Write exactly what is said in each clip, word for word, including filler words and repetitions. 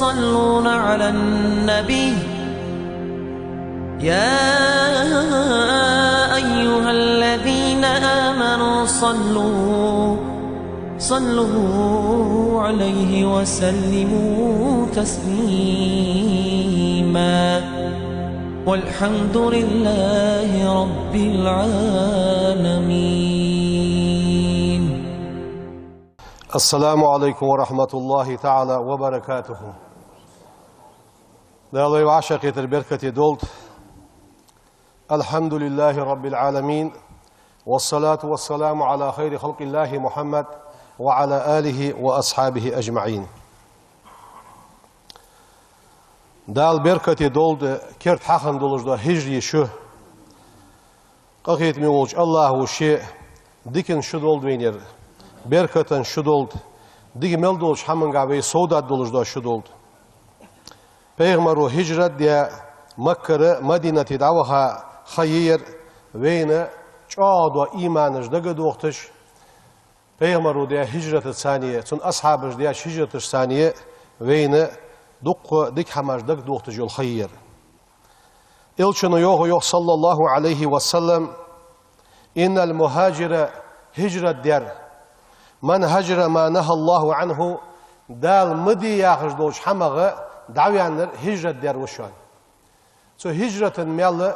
يصلون على النبي. يا أيها الذين آمنوا صلوا، صلوا عليه وسلموا تسليما. والحمد لله رب العالمين. السلام عليكم ورحمة الله تعالى وبركاته. Дала вай вӀашагӀкхетар беркате долда. الحمد لله رب العالمين. والصلاة والسلام على خير خلق الله محمد وعلى آله وأصحابه أجمعين. Дала беркате долда керда хьахинна долаш дола хӀижрий шу. Къахетаме волча АллахӀа ше дикан шу долда вайна ер, беркатан шу долда, дика мел долча хӀамангахьа вай совдаргдолаш дола шу долда. Пайхамаро хӀижрат а даь, Маккара Мадинате дӀаваха ха я ер, вайна чӀоагӀа дола иманаш дагадохийташ, Пайхамаро даьча хӀижратаца а, цун асхьабаша даьча хӀижраташца а вайна дуккха дика хӀамаш дагадохийташ йола ха я ер. Элчано йоах, йоах, صلى الله عليه وسلم: إن المهاجر, хӀижрат дер, من هجر ما نهى الله عنه, Дала ма де яхаш долча хӀамах дӀаваьннар хӀижрат дер ва шоана. Цу хӀижрата маьл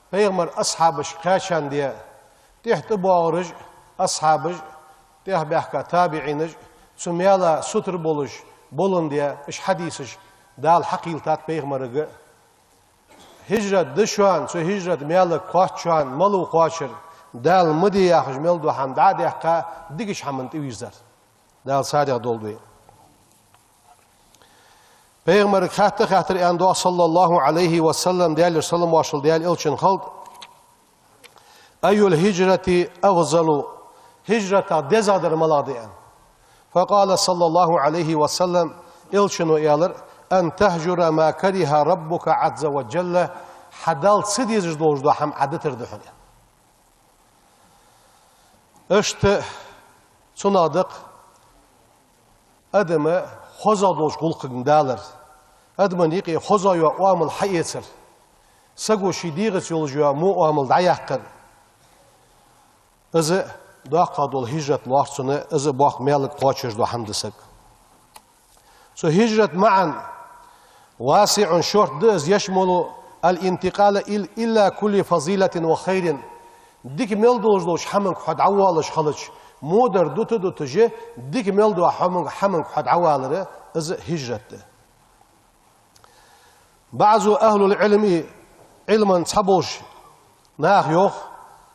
Пайхамара асхьабаша кхаьчандаь, тӀехьа тӀабоагӀараш а, асхьабаш а, тӀехьа баьхка табиӀинаш а, цу маьла сутара болаш боландаь, уж хьадисаш Дала хьакхийллад Пайхамарга. ХӀижрат да шоана, цу хӀижрата маьлага кхоачаш шоана, малав кхоачар, Дала ма де яхаш мел дола хӀама дӀа а даьккха, дикача хӀаманна тӀавийрзар. Дала царех долда вай. Пайхамарга хатта хаттар аьнна доагӀа, صلى الله عليه وسلم, Даьлера салам-моаршал Даьла Элчанна хилда: أي الهجرة أفضل, хӀижратах дезагӀдар малагӀа да аьнна. فقال صلى الله عليه وسلم, Элчано аьлар: أن تهجر ما كره ربك عز وجل, хьа Далла ца дезаш долаш дола хӀама Ӏа дитар да хьона. Иштта цунах да-кх адама хозагӀа долча гӀулакхага далар, адама юкъе хозагӀа йола оамал хьаэцар, саго ший дегӀаца йолаш йола во оамал дӀаяккхар. Из доккхагӀа дола хӀижрат лоархӀ цунна, из боккха маьлага кхоачаш дола хӀама да саг. Цу хӀижрата маӀан واسع, шортта да из, يشمل الانتقال إل-, إلى كل فضيلة وخير. Дика мел долаш долча хӀаманга хьо дӀавоалаш хилча, во дар дута-дуташ, дика мел дола хӀаманга, хӀаманга хьо дӀавалар, из хӀижрат да. بعض أهل العلم, Ӏилман цхьаболча наха йоах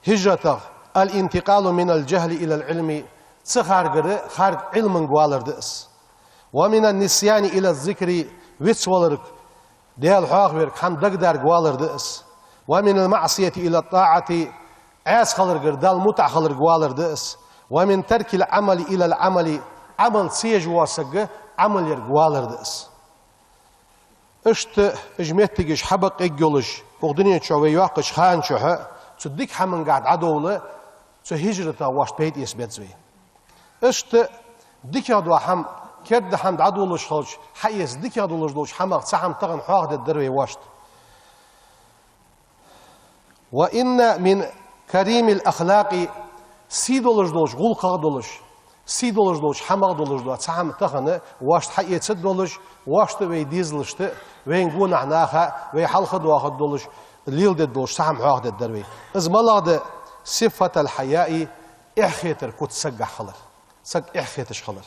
хӀижратах: الانتقال من الجهل إلى العلم, ца харгара харга Ӏилманга валар да из. ومن النسيان إلى الذكر, вицваларга, Даьла хьоахаварга, хӀама дагадарга валар да из. ومن المعصية إلى الطاعة, Ӏеса хиларгара Далла мутӀахьа хиларга валар да из. ومن ترك العمل إلى العمل, Ӏамал ца еш вола саг Ӏамал ерга валар да из. Иштта уж моттигаш хьабакъ эггара йолаш, укх дунен чу вай йоаккхача хана чухь, цу дика хӀамангахьа дӀадовла, цу хӀижратах вайна пайда эца беза вай. Иштта дикагӀа дола хӀама, керда хӀама дӀадолалуш хилча, хьаэца дикагӀа долаш долча хӀамах цхьа хӀама тахан хьоахадергдар вай вайна. وإن من كريم الأخلاق, сий долаш долча гӀулакхах долаш, сий долаш долча хӀамах долаш дола цхьа хӀама тахан вайна хьаэцаргдолаш, вайна а, вай дезалашта а, вайна гонахьа наха а, вай хьалха доахаргдолаш, леладергдолаш цхьа хӀама хьоахадергдар вай. Из малагӀа да? صفة الحياء, эхь хетар куц сагагахьа хилар. Саг эхь хеташ хилар.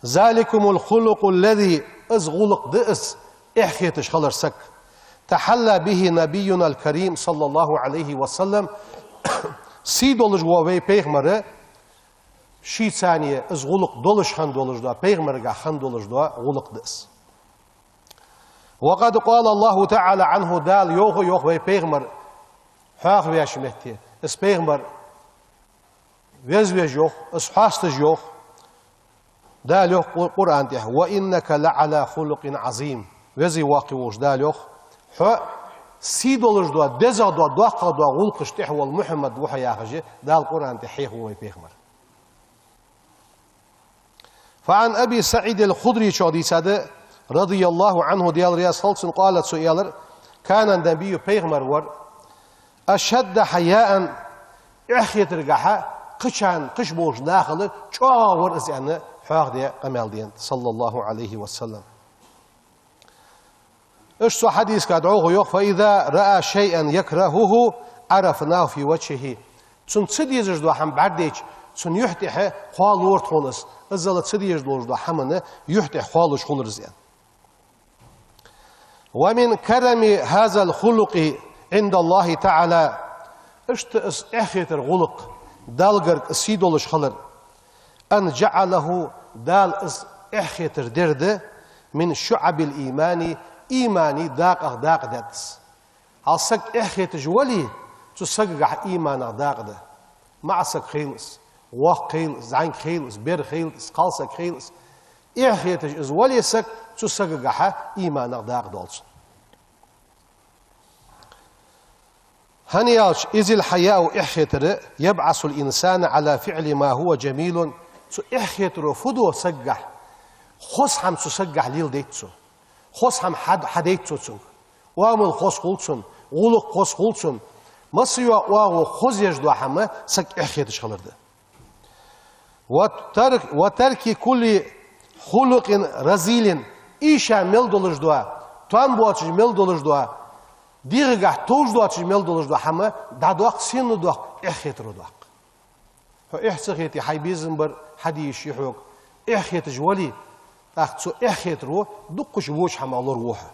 ذلكم الخلق الذي, из гӀулакх да из, эхь хеташ хилар саг. تحلى به نبينا الكريم صلى الله عليه وسلم, сий долаш вола вай пайхамар, шийца а из гӀулакх долаш хинна долаш дола, пайхамарагахьа хинна долаш дола гӀулакх да из. وقد قال الله تعالى عنه, Дала йоах, йоах вай пайхамар хьоахавеча метте, из пайхамар веза-веза йоах, из хьоасташ йоах, Дала йоах Къу-, Къуръан тӀа: وإنك لعلى خلق عظيم. Веза-воккха волча Дала йоах: хьо сий долаш дола, дезагӀа дола, доккхагӀа дола гӀулакхаш тӀа вола Мухьаммад ва хьо яхаш, Дала Къуръан тӀа хьоахаву вай пайхамар. فعن أبي سعيد الخدري чӀоагӀа дийцад, رضي الله عنه, Даьла раьза хилва цунна, قال, цо аьлар: كان النبي, пайхамар вар, أشد حياء, эхь хетаргахьа кхычарна, кхыча болча нахал чӀоагӀа вар из, аьнна, хьоахадаь къамаьл да, صلى الله عليه وسلم. Иштта цу хьадисага дӀахо йоах: فإذا رأى شيئا يكرهه عرفناه في وجهه. Цунна ца дезаш дола хӀама бӀаргадайча, цун юхь тӀехьа кхоалора тхона из. Иззал ца дезаш долаш дола хӀама юхь тӀехьа кхоалуш хулар из, аьнна. ومن كرم هذا الخلق عند الله تعالى. Иштта из эхь хетара гӀулакх Далла гарга сий долаш хилар. أن جعله, Дала из эхь хетар дер да, من شعب الإيمان, имана дакъах дакъа даьд из. Хьал саг эхь хеташ вале, цу сагагахьа иманах дакъа да. МаӀа саг хилва из, воккха хилва из, зӀамига хилва из, бер хилва из, кхалсаг хилва из. Эхь хеташ из вале саг, цу сагагахьа иманах дакъа долаш. ХӀана аьлча, إذ الحياء, эхь хетар, يبعث الإنسان على فعل ما هو جميل. Цу эхь хетаро фу ду сагагахьа? Хоза хӀама цу сагагахьа леладайт цо. Хоза хӀама хьад-, хьадайт цо цунга. Оамал хоза хул цун, гӀулакх хоза хул цун. Масса йола оагӀув хоза еш дола хӀама саг эхь хеташ хилар да. وترك، وترك كل خلق رذيل, ийша мел долаш дола, тоам боацаш мел долаш дола, дегӀагахьа товш доацаш мел долаш дола хӀама дӀадоаккх, сенна доаккх, эхь хетаро доаккх. Хьо эхь ца хете, хьай безам бар хьаде йиш я хьога. Эхь хеташ вале, тӀаккха цу эхь хетаро дуккхача воча хӀамах лораву хьо.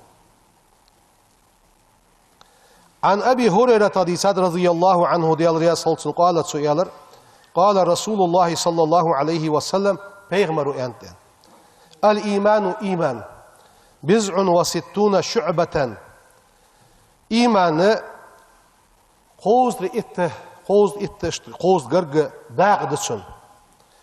عن أبي هريرة дийцад, رضي الله عنه, Даьла раьза хилва цунна, قال, цо аьлар: قال رسول الله صلى الله عليه وسلم, пайхамара аьннад: الإيمان, иман, بضع وستون شعبة. Иман кховзткъеи итт, кховзткъеи итт, кховзткъеи гаргга дакъа да цун.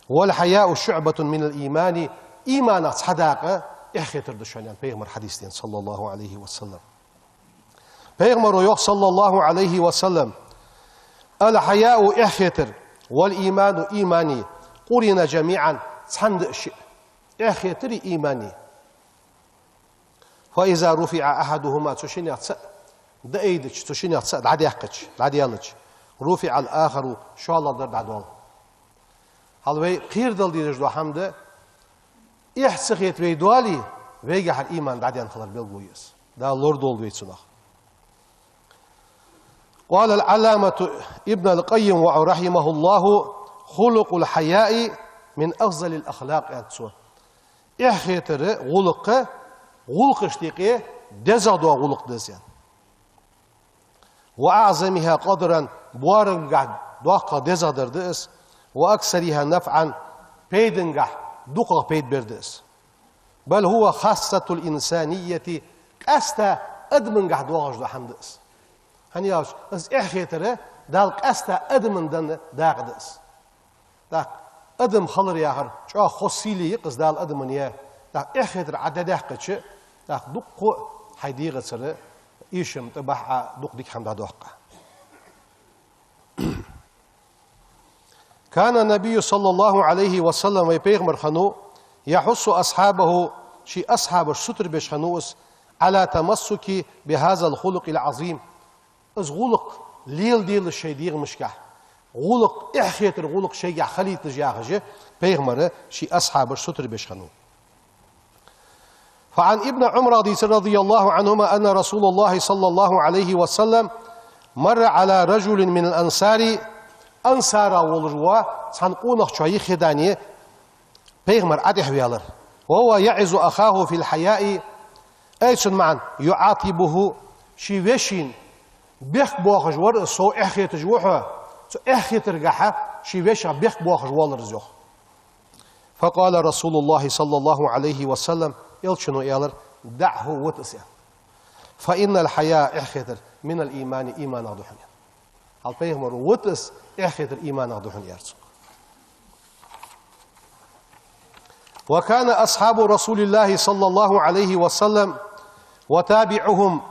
والحياء شعبة من الإيمان, иманах цхьа дакъа эхь хетар да шоана, аьнна, пайхамара хьадис да, صلى الله عليه وسلم. Пайхамара йоах, صلى الله عليه وسلم: الحياء, эхь хетар, والإيمان, иман, قرنا جميعا, цхьана да уж шиъ. Эхь хетари имани. فإذا رفع أحدهما, цу шиннех цаӀ дӀаайдича, цу шиннех цаӀ дӀадаьккхача, дӀадаьлча, رفع الآخر, шоллагӀдар дӀадоал. Хьал вай кхерадала дезаш дола хӀама да, эхь ца хета вай доале, вайгахьара иман дӀадаьнна хилар белгало я из. Дала лорадолда вай цунах. قال العلامة ابن القيم رحمه الله: خلق الحياء من أفضل الأخلاق, аьннад цо. Эхь хетара гӀулакх гӀулакхашта юкъе дезагӀа дола гӀулакх да из, аьнна. وأعظمها قدرا, боарагӀагахьа доккхагӀа дезагӀдар да из, وأكثرها نفعا, пайдагахьа дукхагӀа пайда бер да из. بل هو خاصة الإنسانية, къаьстта адамагахьа доагӀаш дола хӀама да из. ХӀана аьлча, из эхь хетар Дала къаьстта адамага денна дакъа да из. ТӀаккха адам хилар яхар чӀоагӀа хоза сийле я-кх из Дала адамага яь. ТӀаккха эхь хетар Ӏа дӀадаьккхача, тӀаккха дукха хьай дегӀацара эшам тӀабахьа, дукха дика хӀама дӀадоаккх Ӏа. كان النبي صلى الله عليه وسلم, вай пайхамар хиннав, يحث أصحابه, ший асхьабаш сутара беш хиннав из, على التمسك بهذا الخلق العظيم. Из гӀулакх леладелаш шоай дегӀамашкахь, гӀулакх, эхь хетара гӀулакх шоайгахь хилийталаш яхаш, пайхамара ший асхьабаш сутара беш хиннав. فعن ابن عمر дийцар, رضي الله عنهما, أن رسول الله صلى الله عليه وسلم مر على رجل من الأنصار, ансарах волаш вола цхьан къонахчоа юхе даьнна пайхамар ӀотӀехваьлар. وهو يعظ أخاه في الحياء, ай цун маӀан, يعاتبه, ший вешийна бехк боаккхаш вар из, сов эхь хеташ ва хьо, цу эхь хетаргахьа ший вешийна бехк боаккхаш воаллар из, йоах. فقال رسول الله صلى الله عليه وسلم, Элчано аьлар: دعه, вита из, аьнна. فإن الحياء, эхь хетар, من الإيمان, иманах да хьона, аьнна. Хьал пайхамара: вита из, эхь хетар иманах да хьона, аьлар цо. وكان أصحاب رسول الله صلى الله عليه وسلم وتابعوهم,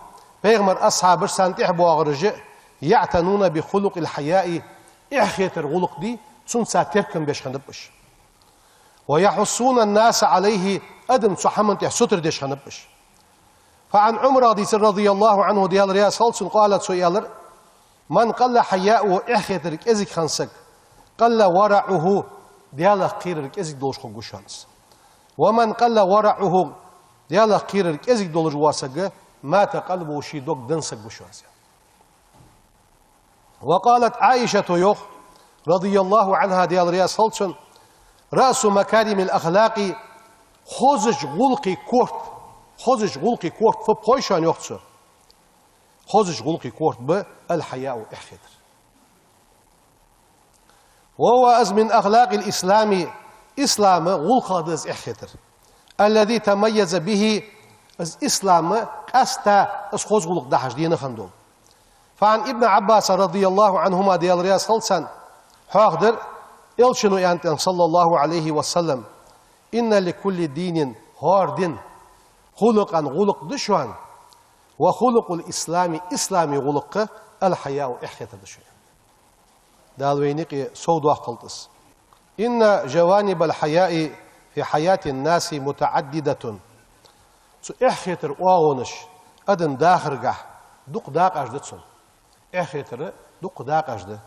пайхамара асхьабаш, царна тӀехьа боагӀараш, يعتنون بخلق الحياء, эхь хетара гӀулакх дий, цунца теркам беш хиннаб уж. ويحثون الناس عليه, адам цу хӀаман тӀа сутара деш хиннаб уж. فعن عمر, дийцар, رضي الله عنه, Даьла раьза хилва цунна, قال, цо аьлар: من قل حياؤه, эхь хетар кӀезига хинна саг, قل ورعه, Даьлах кхерар кӀезига долаш хургва шоана. ومن قل ورعه, Даьлах кхерар кӀезига долаш вола саг, مات قلبه, ший дог денна саг ва шоана. وقالت عائشة, йоах, رضي الله عنها, Даьла раьза хилва цунна: رأس مكارم الأخلاق, хозача гӀулакхий корта, хозача гӀулакхий корта фу ба хой шоана, йоах цо. Хозача гӀулакхий корта ба الحياء, эхь хетар. وهو, из, من أخلاق الإسلام, ислама гӀулакхех да из эхь хетар. الذي تميز به, из ислам къаьстта из хоза гӀулакх дахьаш дена хинна дола. فعن ابن عباس رضي الله عنهما, Даьла раьза хилва царна, хьоахадаьр, Элчано аьннад, صلى الله عليه وسلم: إن لكل دين, хӀара дина, خلقا, гӀулакх да шоана, وخلق الإسلام, ислама гӀулакх الحياء, эхь хетар да шоана. Дала вайна юкъе совдоаккхалда из. إن جوانب الحياء في حياة الناس متعددة. Цу эхь хетара оагӀонаш адам дахаргахьа дукха дакъаш да цун. Эхь хетара дукха дакъаш да.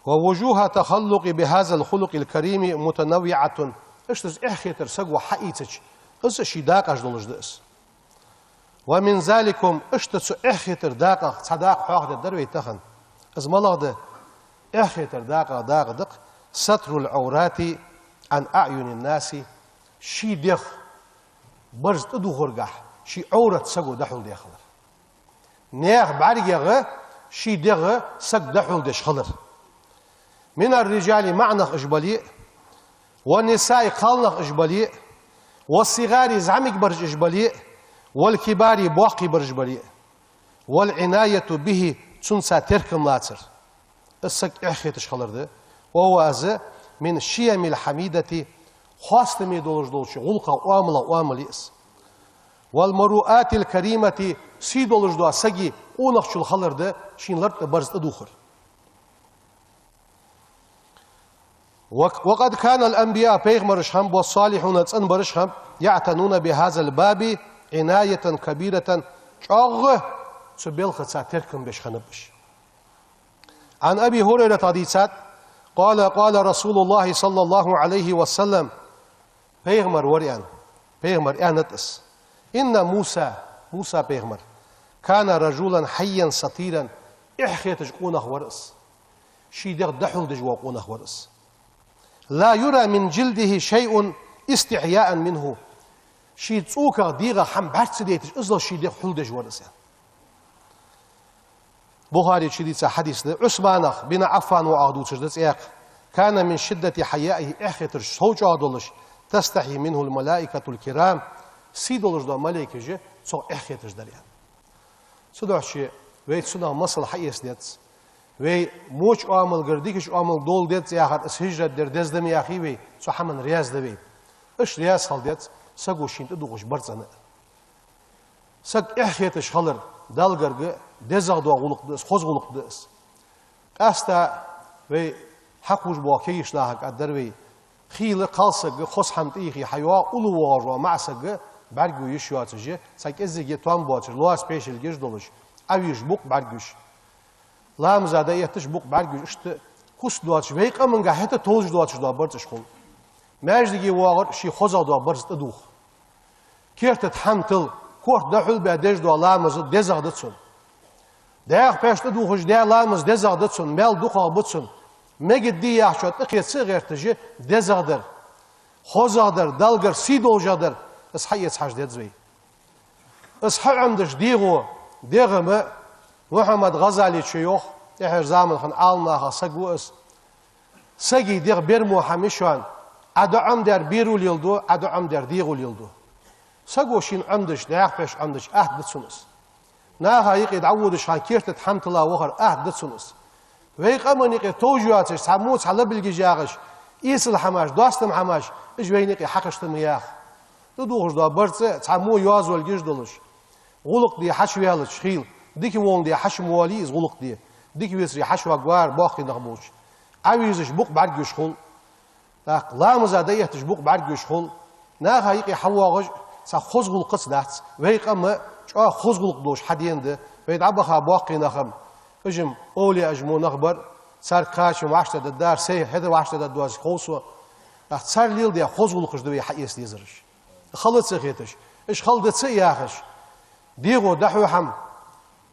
ووجوه التخلق بهذا الخلق الكريم متنوعة. Иштта из эхь хетар саго хьаийцача, из а ший дакъаш долаш да из. ومن ذلكم, иштта цу эхь хетара дакъах цхьа дакъа хьоахадергдар вай тахан. Из малагӀа да? Эхь хетара дакъах дакъа да-кх: ستر العورات عن أعين الناس, ший дегӀ барзкъа тӀадувхаргахьа ший Ӏоврат саго дӀахьулдеш хилар. Наьха бӀаргех ший дегӀ саг дӀахьулдеш хилар. من الرجال, маӀанах уж бале а, والنساء, кхалнах уж бале а, والصغار, зӀамига бараш уж бале а, والكبار, боккхий бараш бале а. والعناية به, цунца теркам лацар. Из саг эхь хеташ хилар да. وهو, из, من الشيم الحميدة, хоастаме долаш долча гӀулакхех, оамалех оамал я из. والمروءات الكريمة, сий долаш дола сага къонахчал хилар да шийна лартӀа барзкъа тӀадувхар. وق-, وقد كان الأنبياء, пайхамараш хиннаб, والصالحون, цӀенбараш хиннаб, يعتنون بهذا الباب عناية كبيرة, чӀоагӀа цу балхаца теркам беш хиннаб уж. عن أبي هريرة, дийцад, قال: قال رسول الله صلى الله عليه وسلم, пайхамар вар аьнна, пайхамара аьннад из: إن موسى, Муса пайхамар, كان رجلا حيا ستيرا, эхь хеташ къонах вар из. Ший дегӀ дӀахьулдеш вола къонах вар из. لا يرى من جلده شيء استحياء منه. Ший цӀоках, дегӀах хӀама бӀарга ца дайташ, иззал ший дегӀ хьулдеш вар из. Бухаре чу дийца хьадис да, Ӏусманах, бин Ӏаффан воагӀа дувцаш да цӀаькха. كان من شدة حيائه, эхь хетараш сов чӀоагӀа долаш, تستحي منه الملائكة الكرام, сий долаш дола малейкаш цох эхь хеташ дар аьнна. Цудухьа вай цунах масал хьаэца деза. Вай воча оамалгара дикача оамалга довла деза яхар, из хӀижрат дар деза да ма яхий вай, цу хӀаман раьза да вай. Иштта раьза хила деза саго шийна тӀадувхаш барзкъана а. Саг эхь хеташ хилар Далла гарга дезагӀа дола гӀулакх да из, хоза гӀулакх да из. Къаьстта вай хьакхувш бола кагийча нахага аргдар вай: хийла кхалсаг хоза хӀама тӀайийхе хьайоагӀа, уллув воагӀаш вола маӀа саг бӀаргагу йиш йоацаш, цхьа кӀезига том боацаш, лоаца пешилгаш долаш, Ӏовижаш букъ бӀаргагуш, ламаза дӀаэтташ букъ бӀаргагуш, иштта куст доацаш, вай къаманга хӀета товжаш доацаш дола барзкъаш хул. Маьждиге воагӀар ший хозагӀа дола барзкъа тӀадувха. Керта тӀа хӀама тилла, корта дӀахьулбаь деш дола ламаз дезагӀа да цунна. ДӀаьха пеш тӀадувхаш даь ламаз дезагӀа да цунна, маьл дукхагӀа ба цунна. Мегаргда яхачоа тӀакхета а гӀерташ, дезагӀа дар, хозагӀа дар, Далла гарга сий долаш дар, из хьаэца хьажа деза вай. Из хьаӀомадеш дегӀо, дегӀам, Мухьаммад ГӀазалечо йоах, тӀеххьарча заман хинна Ӏаламнахах саг ва из. Сага дегӀа бер мо хӀама я шоана: Ӏа дӀаӀомадаьр беро леладу, Ӏа дӀаӀомадаьр дегӀо леладу. Саго шийна Ӏомадеш, дӀаьха пеш Ӏомадеш, атта да цунна из. Наха юкъе дӀаводаш хана керта тӀа хӀама тилла вахар атта да цунна из. Вай къаман юкъе товш йоацаш, цхьа мо цхьа лабилгаш яхаш, эсала хӀамаш, достам хӀамаш, уж вайна юкъе хьакхашта ма яха. ТӀадувхаш дола барзкъа цхьа мо йоазонга йиш долаш, гӀулакх де хьачуваьлча хийла, дика волга де хьачу ма воалий из гӀулакх де, дика вецаре хьачуваргвар боккхий нах болча. Ӏовижаш букъ бӀаргагуш хул. ТӀаккха ламаза дӀаэтташ букъ бӀаргагуш хул. Наха юкъе хьавоагӀаш цхьа хоза гӀулакхаца дац. Вай къам чӀоагӀа хоза гӀулакх долаш хьадена да. Вай дӀабаха боккхий нах-м, уж-м овлияаш мо нах бар, цар кхачам вӀаштӀехьдаргдар, сай хӀета вӀаштӀехьдаргдоацар хов со. ТӀаккха цар леладаь хоза гӀулакхаш да вай хьаэца дезараш. Хала ца хеташ, уж хала дац а яхаш, дегӀо дӀахьо хӀама,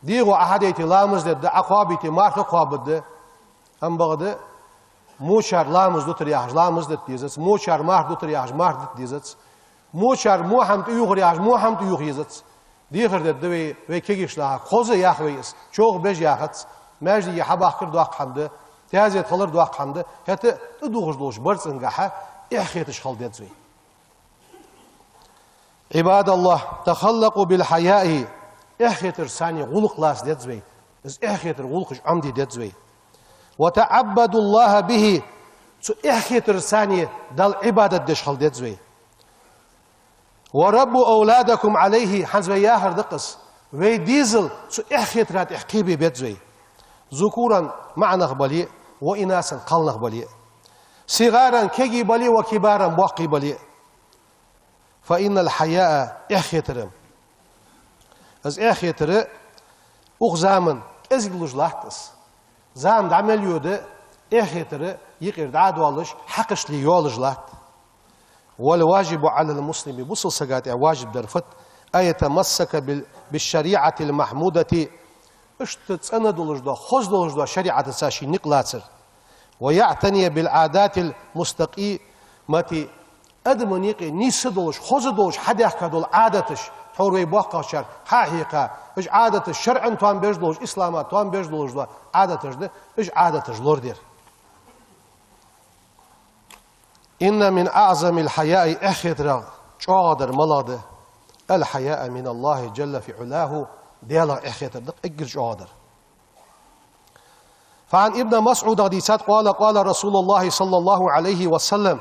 дегӀо Ӏохьадайта ламаз дергда, Ӏокхоабийта марха кхоабаргда. Амма бакъда, мочар ламаз дутар яхаш, ламаз дита дезац, мочар марха дутар яхаш, марха дита дезац, мочар во хӀама тӀаювхар яхаш, во хӀама тӀаювха езац. Дехар дергда вай, вай кагийча наха, хоза ях вай из, човхабеш яхац, маьждиге хьабахкар доккха хӀама да, таьзет хилар доккха хӀама да, хӀаьта тӀадувхаш долча барзкъангахьа эхь хеташ хила деза вай. عباد الله، تخلقوا بالحياء. Эхь хетарца гӀулакх лаца деза вай. Из эхь хетар гӀулакхаш Ӏомаде деза вай. وتعبدوا الله به. Цу эхь хетарца Далла Ӏибадат деш хила деза вай. وربوا أولادكم عليه. ХӀанз вай яхар да-кх из. Вай дезал цу эхь хетара тӀа кхебе беза вай. ذكورا, маӀа нах бале а, وإناثا, кхалнах бале а. صغارا, кагий бале а, وكبارا, боккхий бале а. فإن الحياء, эхь хетар. Из эхь хетар укх заман кӀезига луш латт из. Зама дӀа мел йода, эхь хетар юкъера дӀа а доалаш, хьакхашле йоалаш латт. والواجب على المسلم, бусалба сага тӀа важиб дар фуд, أن يتمسك بال-، بالشريعة المحمودة, иштта цӀена долаш дола, хоза долаш дола шариӀатаца ший никъ лацар. ويعتني بالعادات المستقيمة, адамий никъ нийса долаш, хоза долаш хьадаьхка дола Ӏадаташ, тхьовра вай боккхагӀчар хьахьекха, уж Ӏадаташ шарӀан тоам беш долаш, ислама тоам беш долаш дола Ӏадаташ да, уж Ӏадаташ лорадар. إن من أعظم الحياء, эхь хетарах чӀоагӀа дар малагӀа да? الحياء من الله جل في علاه, Даьлах эхь хетар да эггара чӀоагӀа дар. فعن ابن مسعود, дийцад, قال: قال رسول الله صلى الله عليه وسلم,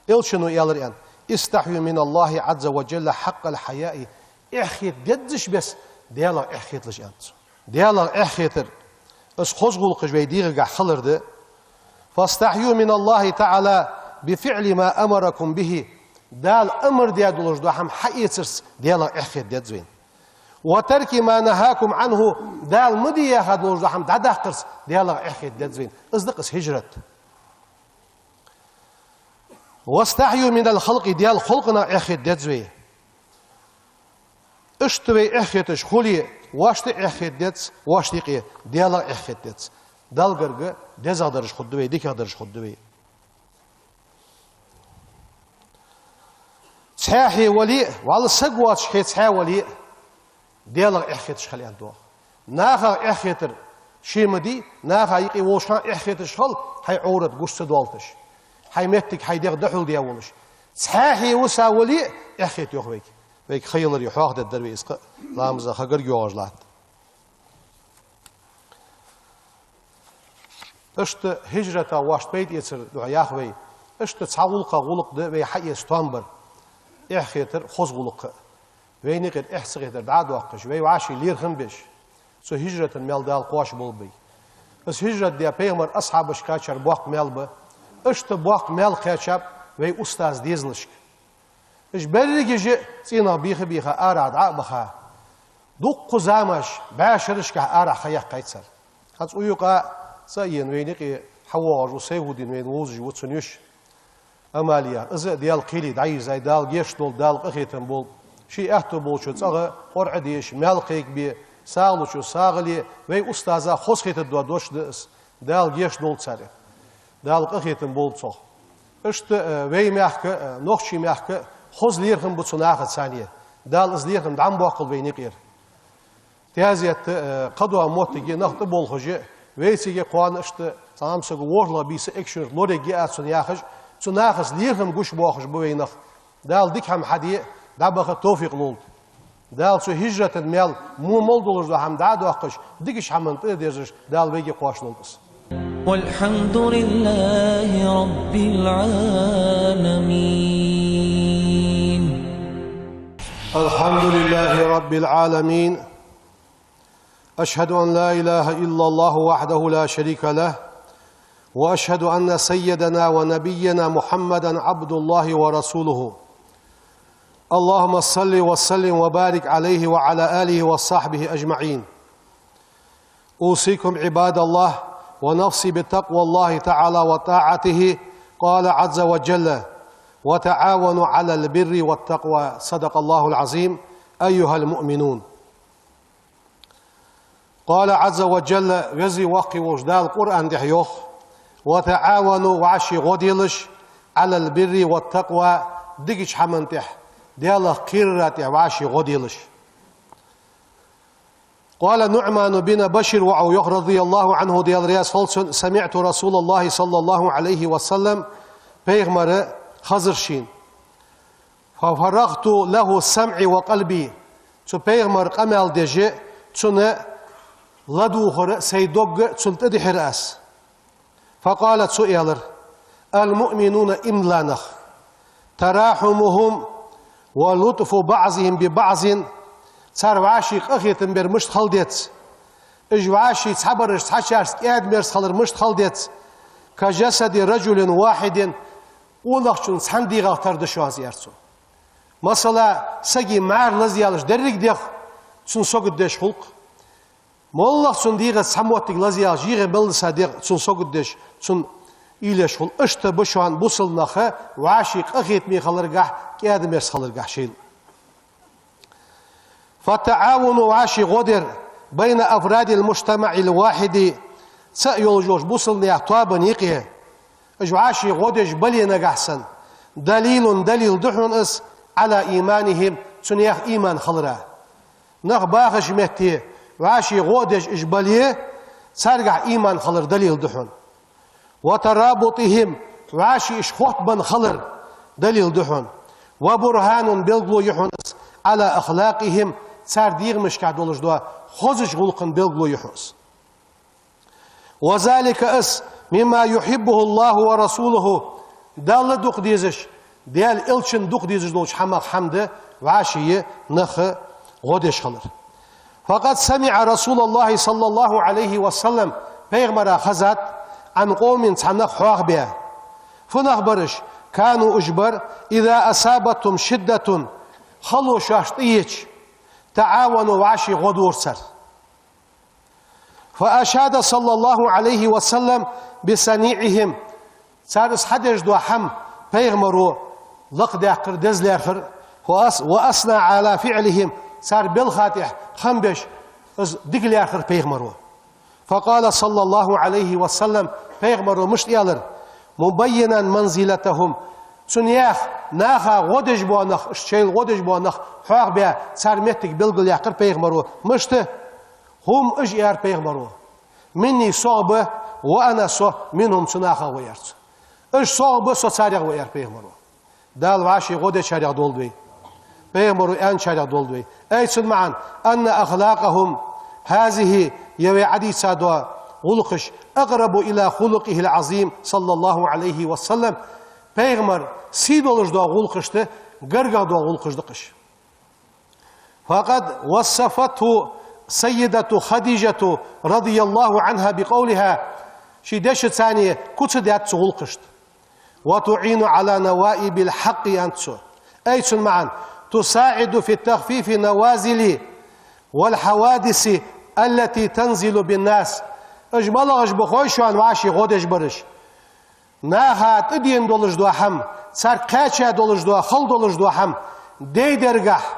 элчано аьлар, аьнна: استحيوا من الله عز وجل حق الحياء, эхь хета дезача беса Даьлах эхь хеталаш, аьннад цо. Даьлах эхь хетар, из хоза гӀулакхаш вай дегӀагахьа хилар да. فاستحيوا من الله تعالى بفعل ما أمركم به, Дала амар даь долаш дола хӀама хьаэцарца Даьлах эхь хета деза вайна. وترك ما نهاكم عنه, Дала ма де яхаш долаш дола хӀама дӀадаккхарца Даьлах эхь хета деза вайна. Из да-кх из хӀижрат. واستحيوا من الخلق, Даьла халкъах эхь хета деза вай. Иштта вай эхь хеташ хуле, воашта эхь хета деза, воашта юкъе Даьлах эхь хета деза. Далла гарга дезагӀдараш хургда вай, дикагӀдараш хургда вай. Цхьаь хье вале а, вӀалла саг воацаш хье цхьаь вале а, Даьлах эхь хеташ хила, аьннад. Нахах эхь хетар ше ма дий, наха юкъе волча хана эхь хеташ хила, хьай Ӏоврат гуш ца доалийташ, хьай моттиг хьай дегӀ дӀахьулдаь волаш. Цхьаь хье вуса вале а эхь хета, йоах, вайга. Вайга ха яларе хьоахадергдар вай из-кх, ламаза ха гарга йоагӀаш латт. Иштта хӀижратах воашта пайда эцара духьа йоах вай. Иштта цхьа гӀулакхах гӀулакх да вай хьаэца тоам бар. Эхь хетар хоза гӀулакх а. Вайна юкъера эхь ца хетар дӀа а доаккхаш, вай вӀаший лерхӀам беш, цу хӀижрата маьл Дала кхоачаш болба вай. Из хӀижрат даь пайхамара асхьабашка кхаьчар боккха маьл ба. Иштта боккха маьл кхаьчаб вай устаза дезалашка. Уж берригаш а цӀенах бийха-бийха арахьа дӀа а баха, дуккха замаш бӀаь шерашкахьа арахьа ха яьккхай цар. ХӀанз укх юкъа цӀа а ена вайна юкъе хьавоагӀаш ва Сайфуддин, вайна вовзаш ва, цун йиша Амалия. Из а Даьла кхеле дӀайийрзай, Дала гешт долда, Дала къахетам болба. Ший аьттув болчо цӀагӀа Къуръан деша, маьл кхайкабе, сагӀа лучо сагӀа ле, вай устаза хоза хетаргдола дош да из. Дала гешт долда царех. Дала къахетам болба цох. Иштта, э, вай мехка, э, нохчий мехка хоза лерхӀам ба цу нахаца. Дала из лерхӀам дӀа ма боаккхалба вайна юкъера. Таьзета, э, кхыдола моттиге нах тӀаболхаш а, вай цига кхоана иштта цхьан сага ворхӀлагӀа бийса эггара шоана лораергья аз цунна яхаш, цу нахаца лерхӀам гуш боахаш ба вай нах. Дала дика хӀама хьаде, дӀабаха товфикъ лолда. Дала цу хӀижрата маьл во мел долаш дола хӀама дӀа а доаккхаш, дикача хӀаман тӀа а дерзаш, Дала вайга кхоачаш лолда из. والحمد لله رب العالمين. الحمد لله رب العالمين. أشهد أن لا إله إلا الله وحده لا شريك له، وأشهد أن سيدنا ونبينا محمدا عبد الله ورسوله. اللهم صل وسلم وبارك عليه وعلى آله وصحبه أجمعين. أوصيكم عباد الله ونفسي بتقوى الله تعالى وطاعته. قال عز وجل: وتعاونوا على البر والتقوى. صدق الله العظيم. أيها المؤمنون. قال عز وجل, Веза-Воккха волча Дала Къуръан тӀа йоах: وتعاونوا, вӀаший гӀо делаш, على البر والتقوى, дикача хӀаман тӀа, Далах кхерара тӀа вӀаший гӀо делаш. قال نعمان بن بشير, воӀо йоах, رضي الله عنه, Даьла раьза хилва цунна: سمعت رسول الله صلى الله عليه وسلم, пайхамар хезар шийна. ففرغت له سمعي وقلبي. Цу пайхамара къамаьл деш, цунна ладувгӀар а, сай дог а цунна тӀадихьар аз. فقال, цо аьлар: المؤمنون, иман дола нах, تراحمهم ولطف بعضهم ببعض, цар вӀаший къахетам бар мишта хила деза, уж вӀаший цхьабараш цхьачарца кӀаьда-мерза хилар мишта хила деза, كجسد رجل واحد, къонахчун цхьан дегӀах тара да шоана, аьлар цо. Масала, сага мӀара лазаялаш деррига дегӀ цунна сагот деш хул-кх. МоллагӀа цун дегӀаца цхьа моттиг лазаялаш, йига мел лаьца дегӀ цунна сагот деш, цунна уйла еш хул. Иштта ба шоана бусалба нах вӀаший къахетаме хиларгахьа, кӀаьда-мерза хиларгахьа шоайла. فالتعاون, вӀаший гӀо дар, بين أفراد المجتمع الواحد, цаӀ йолаш йолча бусалба наьха тоабан юкъе, уж вӀаший гӀо деш бале нагахьа санна, دليل, далил да хьона из, على إيمانهم, цу наьха иман хилара. Нах бахача метте вӀаший гӀо деш уж бале, царгахьа иман хилара далил да хьона. وترابطهم, вӀаший уж хоттабенна хилара далил да хьона. وبرهان, белгало я хьона из, على أخلاقهم, цар дегӀамашка долаш дола хозача гӀулакха белгало я хьона из. وذلك, из, مما يحبه الله ورسوله, Далла дукха дезаш, Даьла Элчанна дукха дезаш долча хӀамах хӀама да вӀаший нах гӀо деш хилар. فقد سمع رسول الله صلى الله عليه وسلم, пайхамара хезад, عن قوم, цхьа нах хьоахабаь. Фу нах бар уж? كانوا, уж бар, إذا أصابتهم شدة, хало шоашта тӀаеча, تعاونوا, вӀаший гӀо дора цар. فأشاد صلى الله عليه وسلم بصنيعهم. Цар из хьадеш дола хӀама пайхамаро лакхдаьккхар, деза лаьрхӀар, وأث-, وأثنى على فعلهم. Цар балха тӀа хам беш, из дика лаьрхӀар пайхамаро. فقال صلى الله عليه وسلم, пайхамаро мишта аьлар: مبينا منزلتهم. Цу наьха, наха гӀо деш бола нах, уж шоайла гӀо деш бола нах хьоахабаь, цар моттиг белгалъяьккхар пайхамаро. Мишта? هم, уж, аьлар пайхамаро, مني, сох ба, وأنا, со, منهم, цу нахах ва, аьлар цо. Уж сох ба, со царех ва, аьлар пайхамаро. Дала вӀаший гӀо дечарех долда вай. Пайхамаро аьнначарех долда вай. Ай, цун маӀан: أن أخلاقهم هذه, ер вай Ӏодийца дола гӀулакхаш, أقرب إلى خلقه العظيم صلى الله عليه وسلم, пайхамара сий долаш дола гӀулакхашта гаргагӀа дола гӀулакхаш да-кх уж. فقد وصفته السيدة خديجة رضي الله عنها بقولها, ший дешаца куц даьд цу гӀулакхашта. وتعين على نوائب الحق, аьннад цо. Ай, цун маӀан: تساعد في تخفيف النوازل والحوادث التي تنزل بالناس. Уж малагӀаш ба хой шоана, вӀаший гӀо деш бараш? Наха тӀадена долаш дола хӀама, царга кхаьча долаш дола, хала долаш дола хӀама дайдергахьа,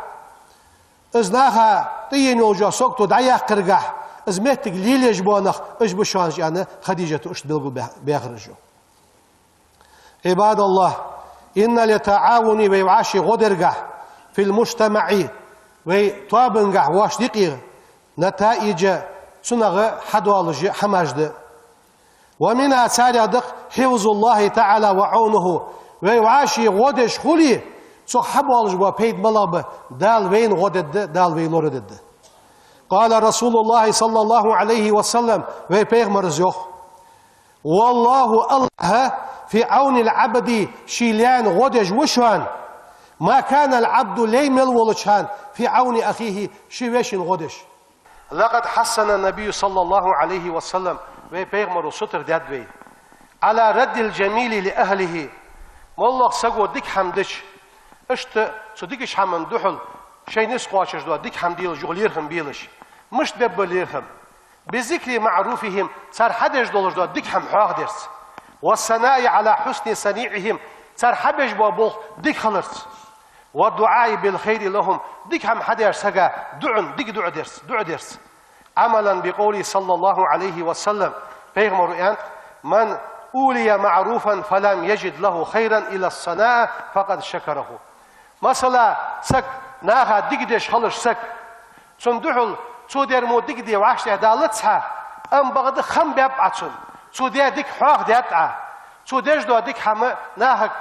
из наха тӀаена йолаш йола сагото дӀаяккхаргахьа, из моттиг лелаеш бола нах, уж ба шоана, аьнна, Хадижата иштта белгалбаь-, баьхар уж. عباد الله, إن للتعاون, вай вӀаший гӀо даргахьа, في المجتمع, вай тоабангахьа, воашта юкъе, نتائج, цунах хьадоалаш хӀамаш да. ومنها, царех да-кх, حفظ الله تعالى وعونه, вай вӀаший гӀо деш хуле, цох хьабоалаш бола пайда малагӀа ба? Дала вайна гӀо дергда, Дала вай лорадергда. قال رسول الله صلى الله عليه وسلم, вай пайхамара йоах: والله, АллахӀ, في عون العبد, ший лайна гӀо деш ва шоана, ما كان العبد, лай мел волча хана, في عون أخيه, ший вешийна гӀо деш. لقد حثنا النبي صلى الله عليه وسلم, вай пайхамаро сутара даьд вай, على رد الجميل لأهله. МоллагӀа саго дика хӀама дича, иштта цу дикача хӀаман духьал шоай низ кхоачаш дола дика хӀама делаш, юха лерхӀам белаш. Мишта бергба лерхӀам? بذكر معروفهم, цар хьадеш долаш дола дика хӀама хьоахадерца. والثناء على حسن صنيعهم, цар хьабеш бола болх дика хиларца. والدعاء بالخير لهم, дика хӀама хьадеш сага дуӀан, дика дуӀа дерца, дуӀа дерца. عملا بقوله صلى الله عليه وسلم, пайхамара аьннад: من أولي معروفا فلم يجد له خيرا إلا الثناء فقد شكره. Масала, саг наха дика деш хилча саг, цунна духьал цо дер мо дика де вӀаштӀехьадалац хьа, амма бакъда хам баьб Ӏа цунна, цо даь дика хьоахадаьд Ӏа, цо деш дола дика хӀама нахага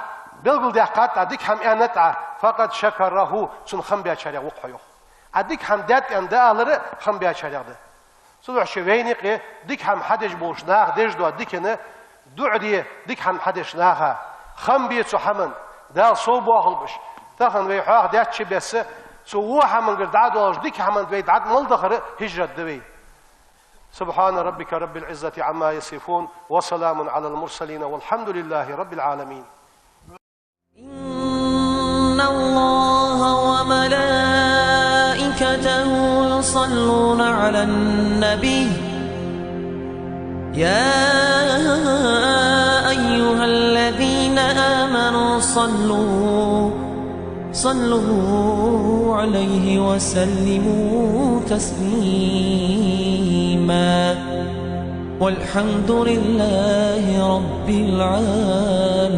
белгалдаьккхад Ӏа, дика хӀама аьннад Ӏа, فقد شكره, цунна хам баьчарех ва-кх хьо, йоах. Ӏа дика хӀама даьд аьнна дӀаалар хам баьчарех да. Цудухьа шоай вайна юкъе дика хӀама хьадеш болча наха деш дола дикана дуӀа де, дика хӀама хьадеш наха. Хам бе цу хӀаман, Дала совбоахалба уж. Тахан вай хьоахадаьча беса, цу во хӀамангара дӀадоалаш дика хӀаман вай дӀа мел дахар хӀижрат да вай. سبحان ربك رب العزة عما يصفون، وسلام على المرسلين، والحمد لله رب العالمين. إن الله وملائكته يصلون على النبي، يا أيها الذين آمنوا صلوا، صلوا عليه وسلموا تسليما. والحمد لله رب العالمين.